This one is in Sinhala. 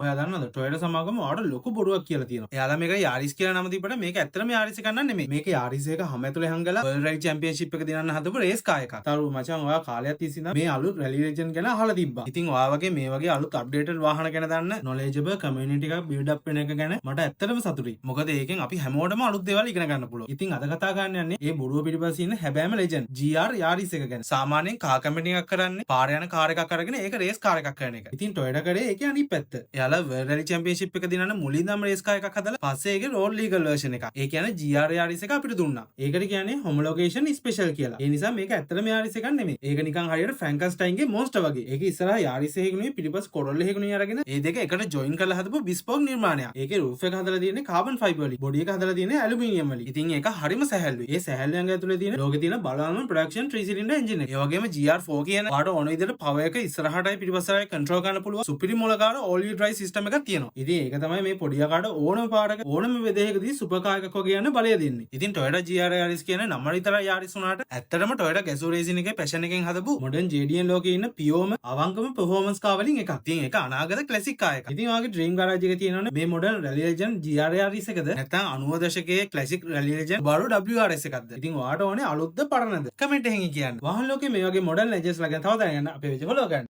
ඔයා දන්නවද, ටොයෝටා සමාගම ඔයාට ලොකු බොරුවක් කියලා තියෙනවා. එයාලා මේක යාරිස් කියලා නම දීපට මේක ඇත්තටම යාරිස් එකක් නන් නෙමෙයි. මේක යාරිස් එක හැම ඇතුලේ හංගලා වර්ල්ඩ් රැලි චැම්පියන්ෂිප් එක දිනන්න හදපු රේස් කාර් එකක්. තරු මචං, ඔයා කාලයක් තිස්සේ ඉඳන් මේ අලුත් රැලි ලෙජන්ඩ් ගැන අහලා තිබ්බා. ඉතින් ඔයා වගේ මේ වගේ අලුත් අප්ඩේටඩ් වාහන ගැන දන්න නොලෙජබල් කමියුනිටි එකක් බිල්ඩ් අප් වෙන එක ගැන මට ඇත්තටම සතුටුයි. මොකද ඒකෙන් අපි හැමෝටම අලුත් දේවල් ඉගෙන ගන්න පුළුවන්. ඉතින් අද කතා කරන්න යන්නේ ඒ බොරුව පිටිපස්සේ ඉන්න හැබෑම ලෙජන්ඩ් GR Yaris එක ගැන. සාමාන්‍යයෙන් කාර් කම්පැනි එකක් කරන්නේ පාර යන කාර් එකක් අරගෙන ඒක රේස් කාර් එකක් කරන එක. ඉතින් ටොයෝටා කරේ ඒකේ අනිත් පැත්ත. එයාලා වර්ල්ඩ් රැලි චැම්පියන්ෂිප් එක දිනන්න මුලින් ඉඳන්ම රේස් කාර් එකක් හදලා පස්සේ ඒකේ රෝඩ් ලීගල් වර්ෂන් එකක්. ඒ කියන්නේ GR Yaris එක අපිට දුන්නා. ඒකට කියන්නේ හොමොලොගේෂන් ස්පෙෂල් කියලා. ඒ නිසා මේක ඇත්තටම Yaris එකක් නෙමෙයි. ඒක නිකන් හරියට ෆ්‍රැන්කන්ස්ටයින්ගේ මොන්ස්ටර් වගේ. ඒක ඉස්සරහා Yaris එකකුනුයි පිටිපස්ස කොරොල්ලා එකකුනුයි අරගෙන ඒ දෙක එකට ජොයින් කරලා හදපු බිස්පෝක් නිර්මාණයක්. ඒකේ රූෆ් එක හදලා තියෙන්නේ කාබන් ෆයිබර් වලින්. බොඩි එක හදලා තියෙන්නේ ඇලුමිනියම් වලින්. ඉතින් ඒක හරිම සැහැල්ලුයි. ඒ සැහැල්ලු ඇඟ ඇතුලේ තියෙන ලෝකේ තියෙන බලවත්ම ප්‍රොඩක්ෂන් 3 සිලින්ඩර් එන්ජින් එක. ඒ වගේම GR4 කියන ඔයාට ඕන විදිහට පවර් එක ඉස්සරහටයි පිටිපස්සටයි කන්ට්‍රෝල් කරන්න පුළුවන් සුපිරි මොලකාර ඕල් වීල් ඩ්‍රයිව් සිස්ටම් එකක් තියෙනවා. ඉතින් ඒක තමයි මේ පොඩි යකාට ඕනම පාරක ඕනම වෙදයකදී සුපර් කාර් එකක් වගේ යන්න බලය දෙන්නේ. ඉතින් Toyota GR Yaris කියන නම විතරයි Yaris වුණාට ඇත්තටම Toyota Gazoo Racing එකේ පැෂන් එකෙන් හදපු මොඩර්න් JDM ලෝකේ ඉන්න පියෝම අවංකම පර්ෆෝමන්ස් කාර් වලින් එකක්. ඉතින් ඒක අනාගත ක්ලාසික් කාර් එකක්. ඉතින් ඔයාගේ ඩ්‍රීම් ගරාජ් එකේ තියෙනවනේ මේ මොඩල් රැලි ලෙජන්ඩ් GR Yaris එකද, නැත්නම් 90 දශකයේ ක්ලාසික් රැලි ලෙජන්ඩ් Subaru WRX එකක්ද? ඉතින් ඔයාට ඕනේ අලුත්ද පරණද? කමෙන්ට් එකකින් කියන්න. වාහන ලෝකේ මේ වගේ මොඩල් ලෙජන්ඩ්ස් ලා ගැන තව දැනගන්න අපේ පේජ් ෆලෝ කරන්න.